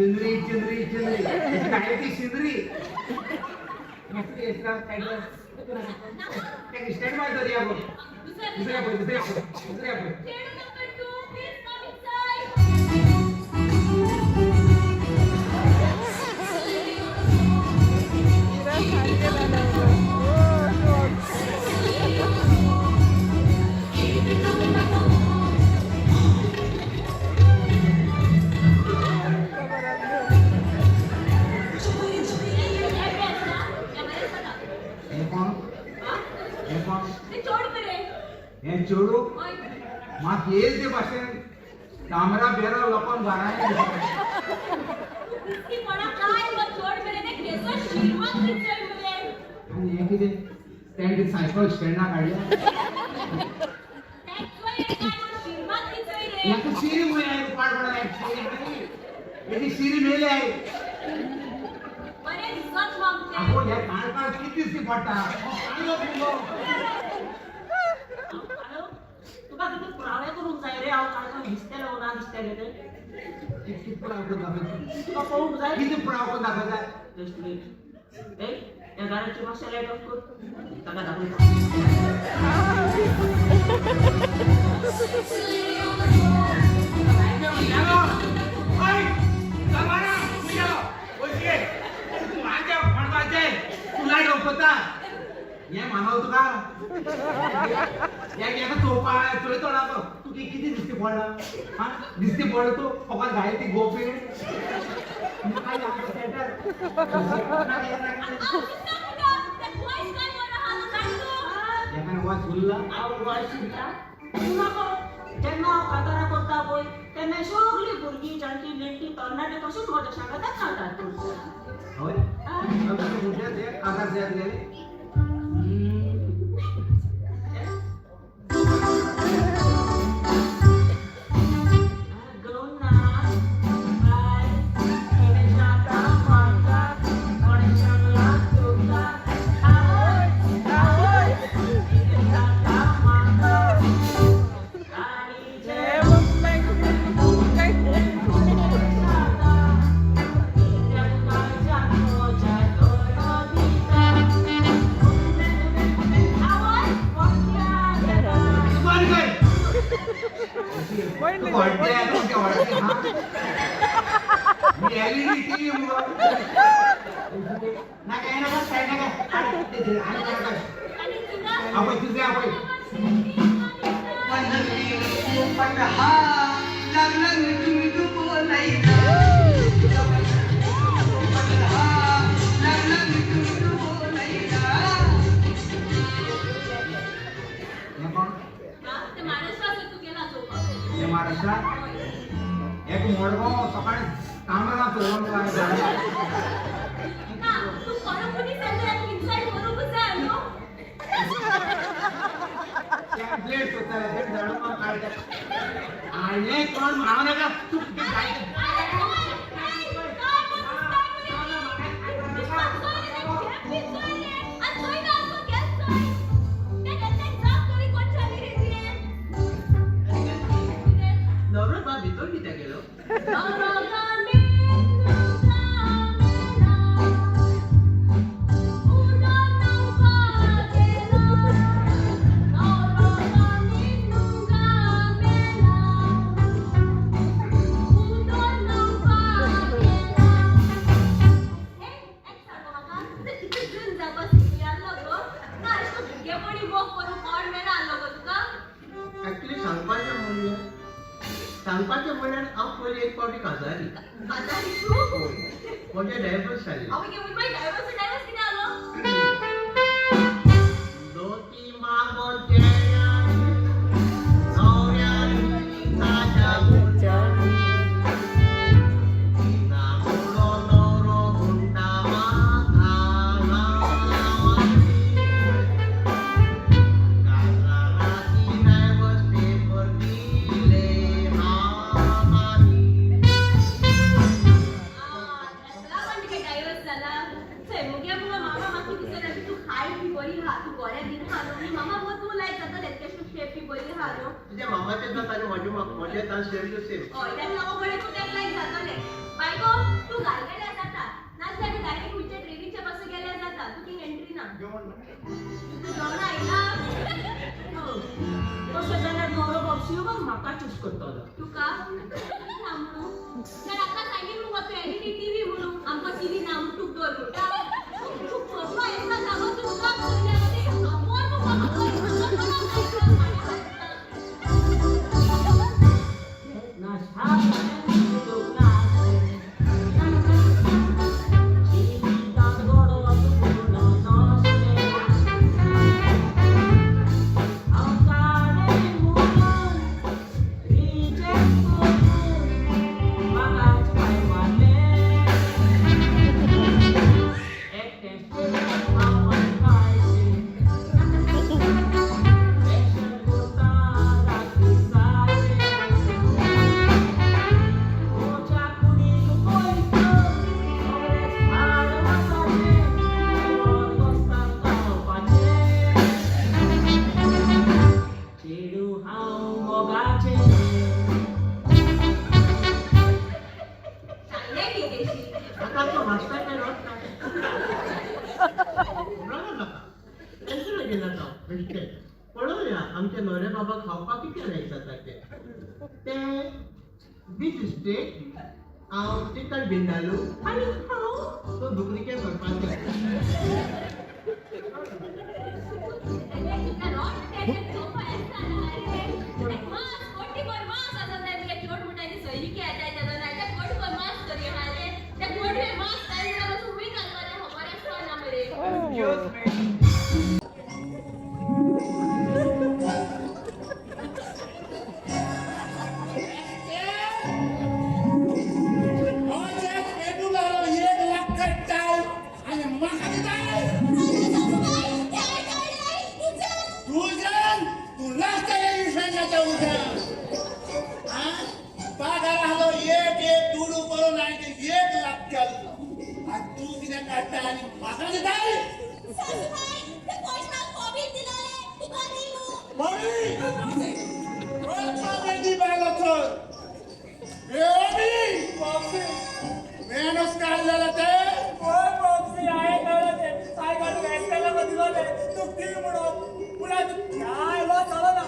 चिंदरी चिंदरी चिंदरी काय ती शिंदरी. Stand by तरी आपण. दुसऱ्या पळय, दुसऱ्या पळय, दुसऱ्या पळय. चेडू number 2, please come inside. हे कोण? हे कोण? ते चोड मरे. हे चेडू. हय. म्हाका येयल ते भाशेन डांबरा बेरा लोकांक घरा. क्रिस्तीपणा काय गो चोड मरे, ते केसो शिरमाक किचय मरे. आनी हें कितें तेणें सायकल स्टँडा काडल्या. ते चोय रे, काय गो शिरमाक किचय रे. हेका शिरी मुळे पाड पडला. हेची शिरी मेली आहे. बरें दिसत मग ते. अगो, ह्या काळखात किती दिसती पडटा. हॅलो, तुका किती पुरावे करूंक जाय रे? हांव काणकोण दिसतलो ना दिसतले ते. किती पुराव करून दाखयता? तुका पळोवंक जाय. किती पुराव करून दाखयता? Just weight. ए, त्या घराची मातशें लायट ऑफ कर, ताका दाखयता. तू लायट ऑफ करता हें मानवता तुका? हेका चोवपा चोय तोंडाक. तूं किती दिसती पडला? हा, दिसती पडला तूं फकत घाय ती गोपी. हांव चिंता कुठं ते वॉयस काय बरो आहा तो जाण तूं. एकाने वॉयस उरला. हांव वॉयस उरता तूं नाका. जेन्ना हांव कांतारां करता पळय, तेन्ना सगळीं भुरगीं, जाणटी, नेणटी, तरणाटे तशेंच म्हज्या सांगाताक कांतार करता. हय, आकार जायत गेले. तूं आनी खंय तूं व्हडलें तुमचें व्हडलें. हा, मी एलईडी टीव्ही मुगो. नाका, हे नाका, सायड नाका. आनी नाका. आनी तुका आपय, दुसरें आपय. पोपट हा लागलं चुंडू बोलायला, पोपट हा लागलं चुंडू बोलायला. हें कोण? हा, ते महाराष्ट्रात तूं गेला चोवपाक. हे महाराष्ट्रात एक मडगांव सकाळी कामरां चलोवन. ना, तूं कोणा मनीस जाल्यार इन्सल्ट करूंकच जाय न्हू. प्लेट सोदताले ते झाडू मारून काडटा. हाडलें कोण हांव नाका. तूं काय काय काय नवरो बा भितर कित्याक गेलो? एक्चुअली सांगपाचें म्हणल्यार हांव पयलीं एक फावटी काजारी. म्हजें डायवर्स जाल्लें. डायवर्स कितें जालो? दोती मागोन केळ्यान न्हवऱ्यान ताज्या गुंजानी नामुलो न्हवरो म्हणटा म्हाका लावानी. काजरा राती डायवर्स पेपर दिले हातानी. डायवर्स जाला. चल मुगे मुगो मामा म्हाका दिसता तूं खाय बी बरी आहा, तूं बरें दिन आहा न्हू. मामा मुगो तूं लायक जातलें तेशें शेप बी बरी आहा न्हू. तुज्या मामाचें जात आनी म्हजें जात सेम टू सेम. हय, ताका लागून बरें तूं तेका लायक जातलें. बायको. जेवण ना. तुका जेवण आयला? तशें जाल्यार न्हवरो बापशी उगो म्हाका चूज करतलो. तुका थांब तर आतां सांगीन मुगो तूं एलईडी टीव्ही म्हणून आमकां टीव्ही ना म्हूण तुक दवर म्हणटा. तूं सोफा येता जागो तूं उदक पडल्या ते मोर मुगो म्हाका कोणाक जाय माझ्या हाताक. जिवितांत गोडो पूर्ण नासलें हांव काडे म्हणून रिजेक्ट करून म्हाकाच पांय मारले एकटें हांव आनी फॅशन करता रात दिसाचें म्हज्या कुडीक पळयत सगळेच हाड मासाचें मन बसता खावपाचें चेडूं हांव मोगाचें. सांगलें कितेंशी. आता तो हांसता काय रडटा? रडो नाका, टेन्शन घेनाका. बेश्टें पळोवया आमचे न्हवरे बाबा खावपाक कितें लायता ते. ते बीफ स्टेक, हांव चिकन बिंडालू आनी हांव तो दुकरीचे सरपाचें. Excuse me. एक लाख काडटाय आनी म्हाका दिताय. तुज्यान तूं लासतले विशयाच्या उज्यान. पगार आहलो एक एक दुडू करून हांवें 1 लाख केल्लो आनी तूं कितें काडटा आनी म्हाका दिताय? मम्मी दी बायलो चल बेबी मेनस काडलेले ते. होय बापसी, हांवें कळ्ळें तें. सायबान वेस्टेला दिलोलें तुका दी म्हणून, पूण आतां काय चलना.